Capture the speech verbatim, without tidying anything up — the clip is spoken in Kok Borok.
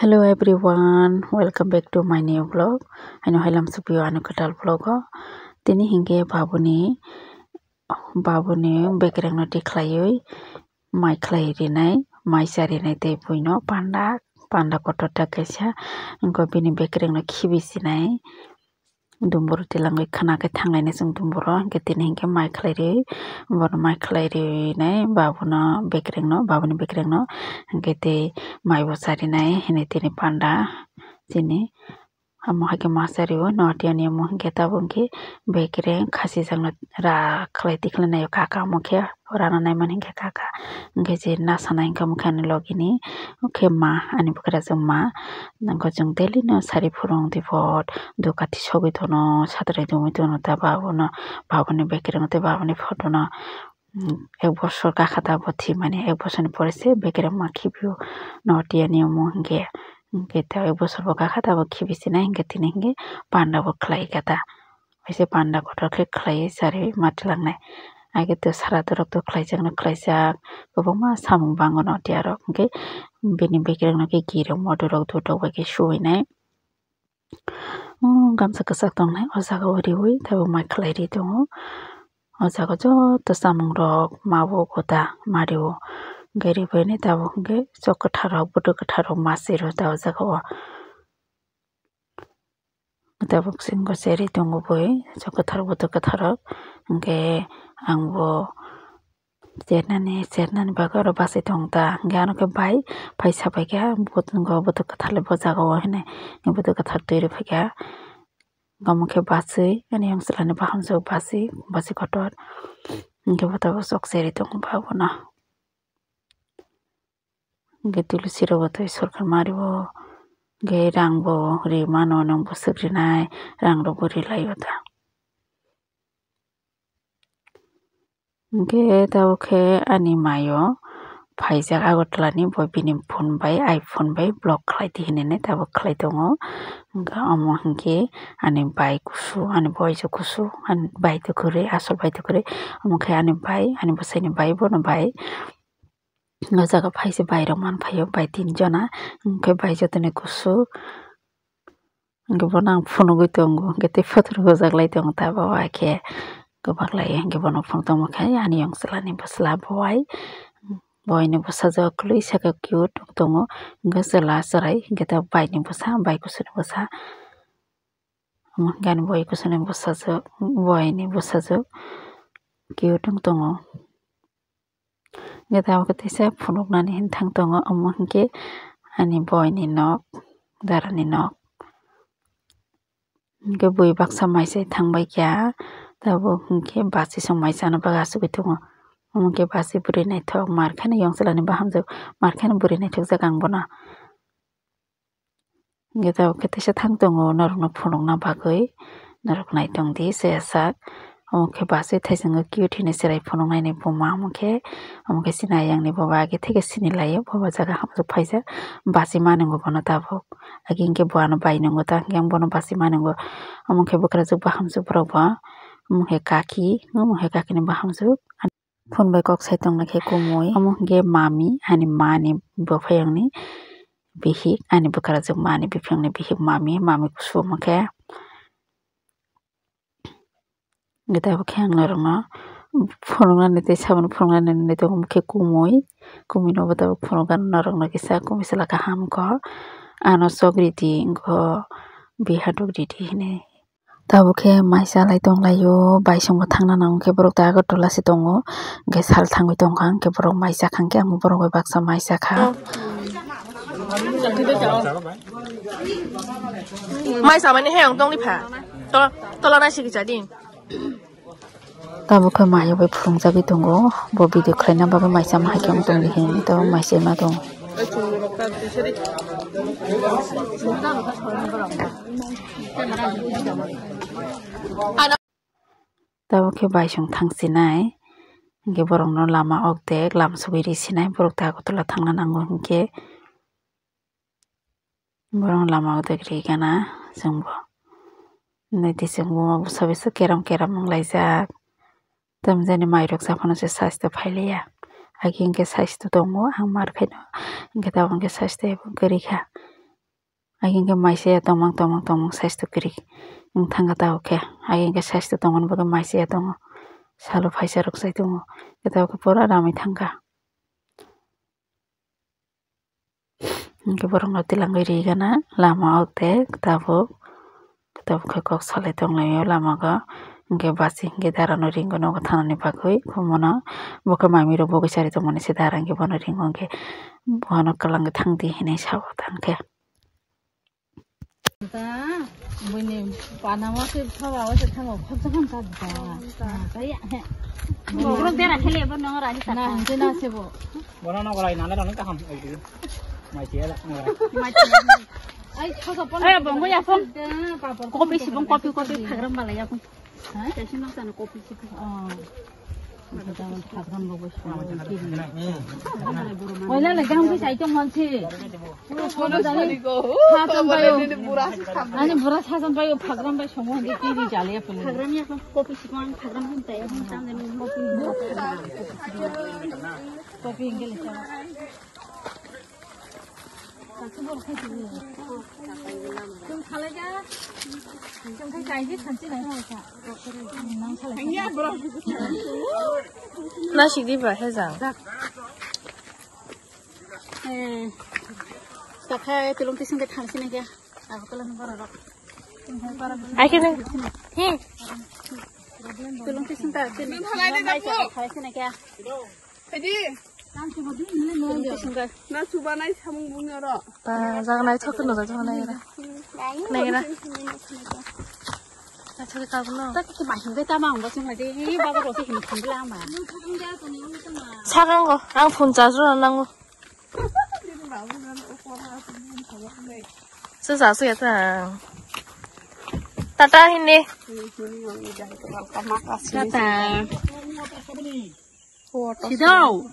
Hello everyone, welcome back to my new vlog. Haino hailam supio ani kwtal vlog o. Tini hinkhe babuni, babuni bekereng no tikhlaiwi mai khlai rinai, mai cha rinai tei buino panda, panda kotor ta kaisa. Wngkha bini bekereng no khibi sinai. Dumboro tilangwi khwna khe thanglainai chwng dumboro, hinkhe tini hinkhe mai khlai ri, bono mai khlai rinai babuno bekereng no, babuni bekereng no, hinkhe tei mai bo cha rinai hinwi tini panda chini. Omo hai khe ma cha rio, no tiyani omo hinkhe tabuk hinkhe bekereng khasijakno ra khlai tikhlai naio kaka omo khe. Rana naimani hinkhe kaka, hinkhe je nasanai hinkhe omo khe ani logini, omo khe ma, ani bwkrajwk ma. Nangkhe chwng daily no sari phurung di pot, dukati sogwi tono, satrai dungwi tono, ta babuno, babuni bekereng tei babuni photo no, mm, ek bosor kakha ta bo thwimani, ek bosorni pore se bekereng ma khibio, no tiyani omo hinkhe, hinkhe ta ek bosor bo kakha ta bo khibi sinai, hinkhe tini hinkhe panda bo khlai kha ta. Waisa panda kotor khe khlaiwi charwi ma twlangnai. Age to sara dorok to khlaijakno khlaijak, kwbangma samung bango no tiya rok. Hinkhe bini bekereng no khe giri modorok duitok bai khe suinai. O gamsa kwchak tongnai o jaga o riwi tabuk mai khlai ri tongo. O jaga joto chamung rok ma bo kota ma rio. Hinkhe ribaini tabuk hinkhe chok kwthar rok bwtwi kwthar rok ma siro ta o jaga o. Tabuk sini bo cherwi tongo bui, chok kwthar bwtwi kwthar rok. Hinkhe ang bo chernani, chernani bagwi oro bachai tongo ta. Hinkhe ano khe bai paisa paikha, bwtwi kwthar le bo jaga o hinwi bwtwi kwthar twi rw phaikha. Omo khe bachwi, ani yang chwlani bahamjwk bachwi, bachwi kotor. Hinkhe bo tabuk chok cherwi tongo ba bono. Hinkhe tulsi rok bo tei sorkar mari o, hinkhe rang bo ri mano, nwng bwswk rinai rang rok bo ri lai o ta. Hinkhe tabuk khe ani mai o phaijak Agartala ni, bo bini phone bai, iPhone bai vlog khlai di hinwi tabuk khlai tongo. Hinkhe omo hinkhe ani bai kusu, ani boijo kusu, ani bai tukhuri, asol bai tukhuri. Omo khe ani bai, ani bwsai ni bai, bono bai. O jaga phai se bai rok man phaio, bai tin jona, hinkhe bai jotoni kusu. Hinkhe bono ang phunugwi tongo, hinkhe tei photo rwjak lai tongo ta bo bai khe kwbak lai, hinkhe bono phunuk tongma khe ani yong chwla ni bwsla bowai, bowai ni bwsajwk kwlwi saka cute tongo, hinkhe chwla chwrai, hinkhe ta bai ni bwsa, bai kusu ni bwsa, omo hinkhe ani bowai kusu ni bwsajwk, bowai ni bwsajwk cute wng tongo. Hinkhe tabuk khe teisa phunuknani hinwi thang tongo, omo hinkhe ani boi ni nok, dara ni nok. Hinkhe bui baksa mai se thang bai kha, tabuk hinkhe bachwi se mai chana bagwi achugwi tongo. Omo hinkhe bachwi bwrwi naithok, mar kheno yong chwla ni bahamjwk, mar kheno bwrwi naithok jak ang bono. Hinkhe tabuk khe teisa thang tongo norokno phunukna bagwi, norok naitong di chaya sak. Omo khe bachwi thaichungo cute hinwi chwrai phunuknaini buma omo khe, omo khe chini ayang ni boba age theke sini laio, boba jaga hamjwk phaijak, bachwi manungo bono tabuk. Age hinkhe bo ano bai nungo ta hinkhe ang bono bachwi manungo, omo khe bwkrajwk bahamjwk borok bo, omo khe kaki, omo khe kaki ni bahamjwk. Phone bai kok sai tongna khe kumui. Omo hinkhe mami, ani mani bwphayungni bihik, ani bwkrajwk mani bwphayungni bihik mami, mami kusu omo khe. Hinkhe tabuk khe ang norokno phunuknani tei saboni phunuknani nini tongo omo khe kumui. Kumui no bo tabuk phunukgano norokno kisa kumui chwla kaham kho. Ano chok ridi wngkho, bihatuk ridi hinwi. Tabuk khe mai chalai tonglaio, baisongbo thangna nango khe borok tei Agartala se tongo, hinkhe sal thangwi tongkha, hinkhe borok mai chakha, hinkhe ang borok bai baksa mai chakha. Mai samani he ang tongni pha. Tola, tola nai sigi chadi. Tabuk khe mai bai phurungjagwi tongo, bo video khlaina bagwi mai chama hai khe wng tongdi hinwi tabuk mai chaima tongo. Tabuk khe baisong thangsinai, hinkhe borokno lama okdek lam sogwi risinai, borok tei Agartala thangna nango hinkhe. Borok lama o dek ri gana chwngbo. Nai twi chwngbo ma bwsa bisa keram keram wng laijak. Tamjani mairok saphano se saisto phailiya. Agi hinkhe saisto tongo ang mar khaino. Hinkhe tabuk hinkhe saisto ebo kwrwi kha. Ai hwnkhe mai se tongmang, tongmang, tongmang saisto kwrwi wng thangkha tabuk khe. Ai hwnkhe saisto tongmani bagwi mai se tongo. Salo phaisa rwk sai tongo. Khe tabuk khe pura ramwi thangkha. Hwnkhe borokno tilangwi rigana lama o tei tabuk, tabuk khe kok salai tonglaio lama o. Hwnkhe bachwi hwnkhe dara no ringo nogo thanani bagwi, omono bo khe mami rok bogwi chari tongmani se dara hwnkhe bono ringo hwnkhe bono kwlangwi thangdi hinwi sao tangkhe. Buini panama se thoga o se thango khopsa kham ka da. Kaya he. Borok dera khele bo nong rani sa. Na hingke na sebo. Bono nong rai nale rani kaham oi di. Mai tiya la nong rai. Ai thoga pon. Ai bongo ya pon. Kopi sibong kopi kopi phagram bala ya pon. Kaisa nang sana kopi sibong. Oh. Oila le gam khe sai tong hon se. Sajan bayo. Ani bura sajan bayo phagram bai songo hon ke ri jale ya pele. Phagram ya kopi sikon phagram hon tai hon tam den kopi. Kopi ingge le sa. Nasik di ba hejang. Eh, takhai tulung tising ke thang sini kya? Aku tulung baru rok. Akhirnya. Hmm. Tulung tising ta sini. Thang sini kya? Hedi. Na subanai samung bungaro. Ba, jaganai thok no jaganai ra. Nai ra. Achha ka no. Tak ki mahing be ta mang ba sung de. Baba ro se hin khum la ma. Sagang go, ang phone charge ro nango. Sa sa su ya ta. Tata hinne. Tata. Sidau.